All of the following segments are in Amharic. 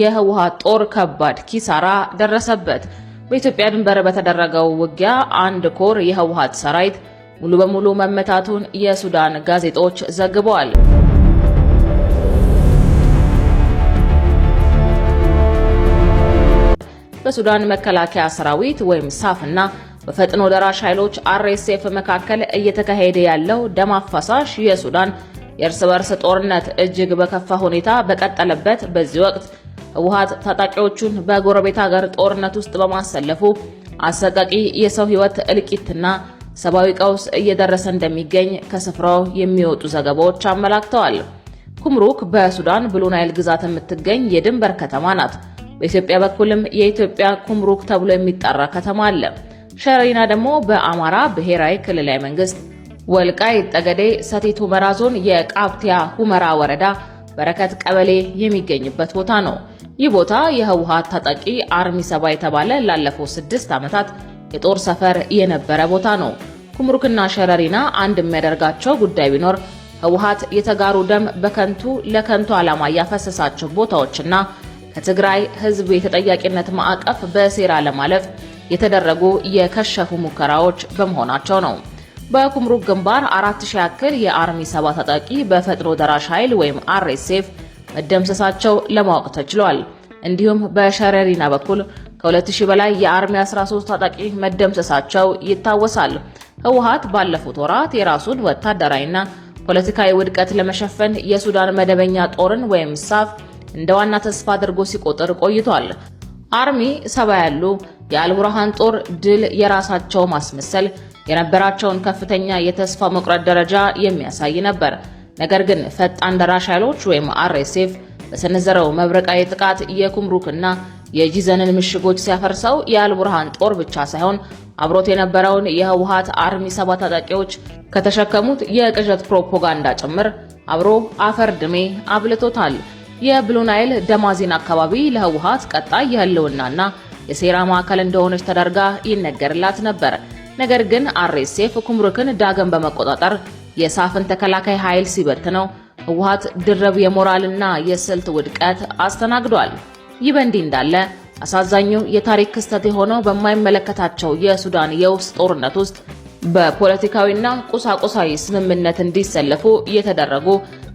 የህወሓት ጦር ከባድ ኪሳራ ደረሰበት። በኢትዮጵያ ድንበር በተደረገው ውጊያ አንድ ኮር የህወሓት ሰራዊት ሙሉ በሙሉ መመታቱን የሱዳን ጋዜጦች ዘግበዋል። በሱዳን መከላከያ ሰራዊት ወይም ሳፍና በፈጥኖ ደራሽ ኃይሎች አርኤስኤፍ መካከል እየተካሄደ ያለው ደም አፋሳሽ የሱዳን የእርስ በርስ ጦርነት እጅግ በከፋ ሁኔታ በቀጠለበት በዚህ ወቅት ህወሓት ታጣቂዎቹን በጎረቤት ሀገር ጦርነት ውስጥ በማሰለፉ አሰቃቂ የሰው ህይወት እልቂትና ሰብአዊ ቀውስ እየደረሰ እንደሚገኝ ከስፍራው የሚወጡ ዘገባዎች አመላክተዋል። ኩምሩክ በሱዳን ብሉ ናይል ግዛት የምትገኝ የድንበር ከተማ ናት። በኢትዮጵያ በኩልም የኢትዮጵያ ኩምሩክ ተብሎ የሚጠራ ከተማ አለ። ሸረሪና ደግሞ በአማራ ብሔራዊ ክልላዊ መንግስት ወልቃይት ጠገዴ ሰቲት ሁመራ ዞን የቃፍቲያ ሁመራ ወረዳ በረከት ቀበሌ የሚገኝበት ቦታ ነው። ይህ ቦታ የህወሓት ታጣቂ አርሚ 70 የተባለ ላለፈው 6 ዓመታት የጦር ሰፈር የነበረ ቦታ ነው። ኩምሩክና ሸረሪና አንድ የሚያደርጋቸው ጉዳይ ቢኖር ህወሓት የተጋሩ ደም በከንቱ ለከንቱ ዓላማ ያፈሰሳቸው ቦታዎችና ከትግራይ ህዝብ የተጠያቂነት ማዕቀፍ በሴራ ለማለፍ የተደረጉ የከሸፉ ሙከራዎች በመሆናቸው ነው። በኩምሩክ ግንባር 4000 ያክል የአርሚ 70 ታጣቂ በፈጥኖ ደራሽ ኃይል ወይም አርኤስኤፍ መደምሰሳቸው ለማወቅ ተችሏል። እንዲሁም በሸረሪና በኩል ከ2000 በላይ የአርሚ 13 ታጣቂ መደምሰሳቸው ይታወሳል። ህወሓት ባለፉት ወራት የራሱን ወታደራዊና ፖለቲካዊ ውድቀት ለመሸፈን የሱዳን መደበኛ ጦርን ወይም ሳፍ እንደ ዋና ተስፋ አድርጎ ሲቆጥር ቆይቷል። አርሚ 70 ያሉ የአልቡርሃን ጦር ድል የራሳቸው ማስመሰል የነበራቸውን ከፍተኛ የተስፋ መቁረጥ ደረጃ የሚያሳይ ነበር። ነገር ግን ፈጣን ደራሽ ኃይሎች ወይም አርኤስኤፍ በሰነዘረው መብረቃዊ ጥቃት የኩምሩክና የጂዘንን ምሽጎች ሲያፈርሰው የአልቡርሃን ጦር ብቻ ሳይሆን አብሮት የነበረውን የህወሓት አርሚ 70 ታጣቂዎች ከተሸከሙት የቅዠት ፕሮፓጋንዳ ጭምር አብሮ አፈር ድሜ አብልቶታል። የብሉ ናይል ደማዚን አካባቢ ለህወሓት ቀጣይ የህልውናና የሴራ ማዕከል እንደሆነች ተደርጋ ይነገርላት ነበር። ነገር ግን አርኤስኤፍ ኩምሩክን ዳግም በመቆጣጠር የሳፍን ተከላካይ ኃይል ሲበትነው ህወሓት ድርብ የሞራልና የስልት ውድቀት አስተናግዷል። ይህ በእንዲህ እንዳለ አሳዛኙ የታሪክ ክስተት የሆነው በማይመለከታቸው የሱዳን የውስጥ ጦርነት ውስጥ በፖለቲካዊና ቁሳቁሳዊ ስምምነት እንዲሰለፉ የተደረጉ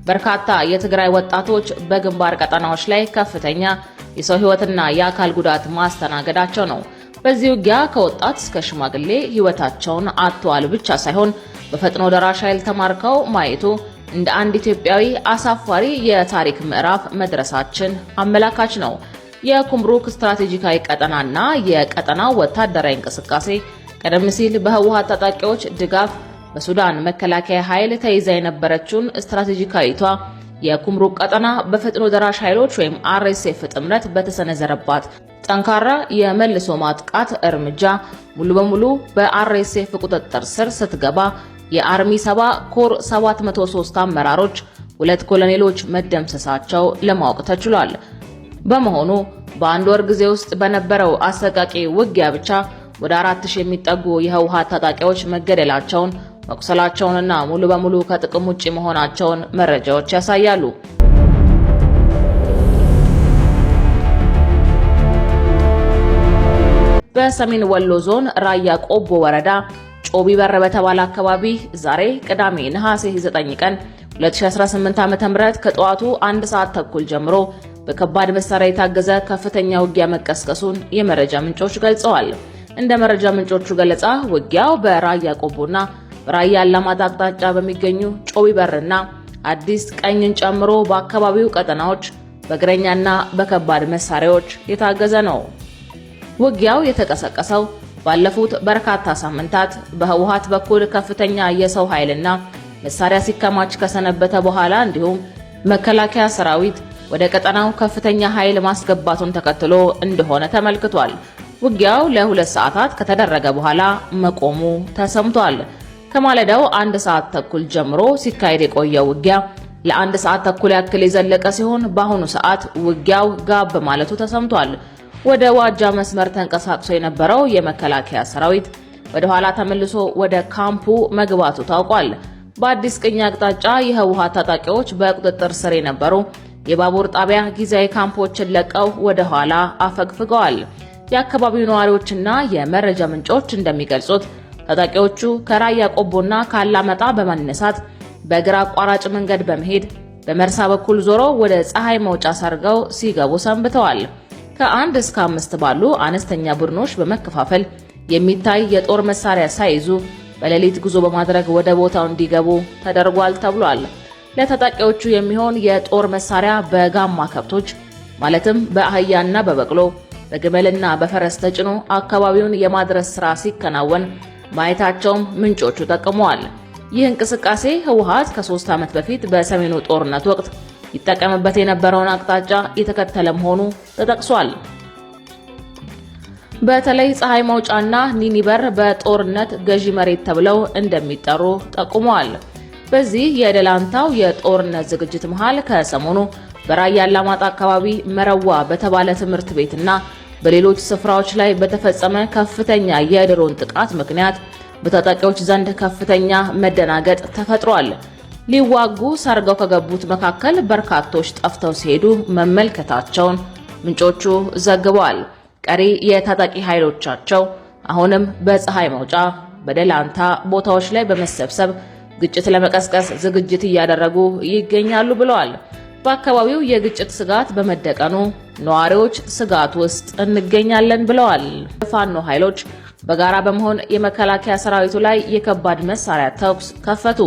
በርካታ የትግራይ ወጣቶች በግንባር ቀጠናዎች ላይ ከፍተኛ የሰው ህይወትና የአካል ጉዳት ማስተናገዳቸው ነው። በዚህ ውጊያ ከወጣት እስከ ሽማግሌ ህይወታቸውን አጥተዋል ብቻ ሳይሆን በፈጥኖ ደራሽ ኃይል ተማርከው ማየቱ እንደ አንድ ኢትዮጵያዊ አሳፋሪ የታሪክ ምዕራፍ መድረሳችን አመላካች ነው። የኩምሩክ ስትራቴጂካዊ ቀጠናና የቀጠናው ወታደራዊ እንቅስቃሴ ቀደም ሲል በህወሓት ታጣቂዎች ድጋፍ በሱዳን መከላከያ ኃይል ተይዛ የነበረችውን ስትራቴጂካዊቷ የኩምሩክ ቀጠና በፈጥኖ ደራሽ ኃይሎች ወይም አርኤስኤፍ ጥምረት በተሰነዘረባት ጠንካራ የመልሶ ማጥቃት እርምጃ ሙሉ በሙሉ በአርኤስኤፍ ቁጥጥር ስር ስትገባ የአርሚ 70 ኮር 703 አመራሮች ሁለት ኮሎኔሎች መደምሰሳቸው ለማወቅ ተችሏል። በመሆኑ በአንድ ወር ጊዜ ውስጥ በነበረው አሰቃቂ ውጊያ ብቻ ወደ 4000 የሚጠጉ የህወሓት ታጣቂዎች መገደላቸውን፣ መቁሰላቸውንና ሙሉ በሙሉ ከጥቅም ውጪ መሆናቸውን መረጃዎች ያሳያሉ። በሰሜን ወሎ ዞን ራያ ቆቦ ወረዳ ጮቢ በር በተባለ አካባቢ ዛሬ ቅዳሜ ነሐሴ 9 ቀን 2018 ዓ.ም ከጠዋቱ 1 ሰዓት ተኩል ጀምሮ በከባድ መሳሪያ የታገዘ ከፍተኛ ውጊያ መቀስቀሱን የመረጃ ምንጮች ገልጸዋል። እንደ መረጃ ምንጮቹ ገለጻ ውጊያው በራያ ቆቦና በራያ አላማጣ አቅጣጫ በሚገኙ ጮቢ በርና አዲስ ቀኝን ጨምሮ በአካባቢው ቀጠናዎች በእግረኛና በከባድ መሳሪያዎች የታገዘ ነው። ውጊያው የተቀሰቀሰው ባለፉት በርካታ ሳምንታት በህወሓት በኩል ከፍተኛ የሰው ኃይልና መሳሪያ ሲከማች ከሰነበተ በኋላ እንዲሁም መከላከያ ሰራዊት ወደ ቀጠናው ከፍተኛ ኃይል ማስገባቱን ተከትሎ እንደሆነ ተመልክቷል። ውጊያው ለ2 ሰዓታት ከተደረገ በኋላ መቆሙ ተሰምቷል። ከማለዳው 1 ሰዓት ተኩል ጀምሮ ሲካሄድ የቆየው ውጊያ ለ1 ሰዓት ተኩል ያክል የዘለቀ ሲሆን በአሁኑ ሰዓት ውጊያው ጋብ ማለቱ ተሰምቷል። ወደ ዋጃ መስመር ተንቀሳቅሶ የነበረው የመከላከያ ሰራዊት ወደ ኋላ ተመልሶ ወደ ካምፑ መግባቱ ታውቋል። በአዲስ ቅኝ አቅጣጫ የህወሓት ታጣቂዎች በቁጥጥር ስር የነበሩ የባቡር ጣቢያ ጊዜያዊ ካምፖችን ለቀው ወደ ኋላ አፈግፍገዋል። የአካባቢው ነዋሪዎችና የመረጃ ምንጮች እንደሚገልጹት ታጣቂዎቹ ከራያ ቆቦና ካላመጣ በመነሳት በእግር አቋራጭ መንገድ በመሄድ በመርሳ በኩል ዞሮ ወደ ፀሐይ መውጫ ሰርገው ሲገቡ ሰንብተዋል። ከ1 እስከ 5 ባሉ አነስተኛ ቡድኖች በመከፋፈል የሚታይ የጦር መሳሪያ ሳይዙ በሌሊት ጉዞ በማድረግ ወደ ቦታው እንዲገቡ ተደርጓል ተብሏል። ለታጣቂዎቹ የሚሆን የጦር መሳሪያ በጋማ ከብቶች ማለትም በአህያና በበቅሎ፣ በግመልና በፈረስ ተጭኖ አካባቢውን የማድረስ ስራ ሲከናወን ማየታቸውም ምንጮቹ ጠቁመዋል። ይህ እንቅስቃሴ ህወሓት ከ3 ዓመት በፊት በሰሜኑ ጦርነት ወቅት ይጠቀምበት የነበረውን አቅጣጫ የተከተለ መሆኑ ተጠቅሷል። በተለይ ፀሐይ መውጫና ኒኒበር በጦርነት ገዢ መሬት ተብለው እንደሚጠሩ ጠቁመዋል። በዚህ የደላንታው የጦርነት ዝግጅት መሃል ከሰሞኑ በራያ አላማጣ አካባቢ መረዋ በተባለ ትምህርት ቤትና በሌሎች ስፍራዎች ላይ በተፈጸመ ከፍተኛ የድሮን ጥቃት ምክንያት በታጣቂዎች ዘንድ ከፍተኛ መደናገጥ ተፈጥሯል። ሊዋጉ ሰርገው ከገቡት መካከል በርካቶች ጠፍተው ሲሄዱ መመልከታቸውን ምንጮቹ ዘግበዋል። ቀሪ የታጣቂ ኃይሎቻቸው አሁንም በፀሐይ መውጫ፣ በደላንታ ቦታዎች ላይ በመሰብሰብ ግጭት ለመቀስቀስ ዝግጅት እያደረጉ ይገኛሉ ብለዋል። በአካባቢው የግጭት ስጋት በመደቀኑ ነዋሪዎች ስጋት ውስጥ እንገኛለን ብለዋል። ፋኖ ኃይሎች በጋራ በመሆን የመከላከያ ሰራዊቱ ላይ የከባድ መሳሪያ ተኩስ ከፈቱ።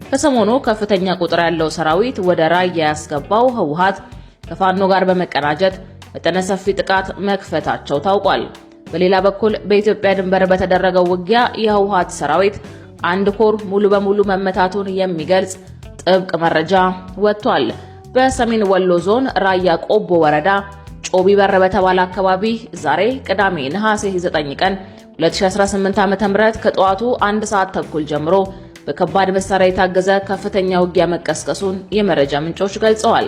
ከሰሞኑ ከፍተኛ ቁጥር ያለው ሰራዊት ወደ ራያ ያስገባው ህወሓት ከፋኖ ጋር በመቀናጀት መጠነ ሰፊ ጥቃት መክፈታቸው ታውቋል። በሌላ በኩል በኢትዮጵያ ድንበር በተደረገው ውጊያ የህወሓት ሰራዊት አንድ ኮር ሙሉ በሙሉ መመታቱን የሚገልጽ ጥብቅ መረጃ ወጥቷል። በሰሜን ወሎ ዞን ራያ ቆቦ ወረዳ ጮቢ በር በተባለ አካባቢ ዛሬ ቅዳሜ ነሐሴ 9 ቀን 2018 ዓ.ም ከጠዋቱ 1 ሰዓት ተኩል ጀምሮ በከባድ መሳሪያ የታገዘ ከፍተኛ ውጊያ መቀስቀሱን የመረጃ ምንጮች ገልጸዋል።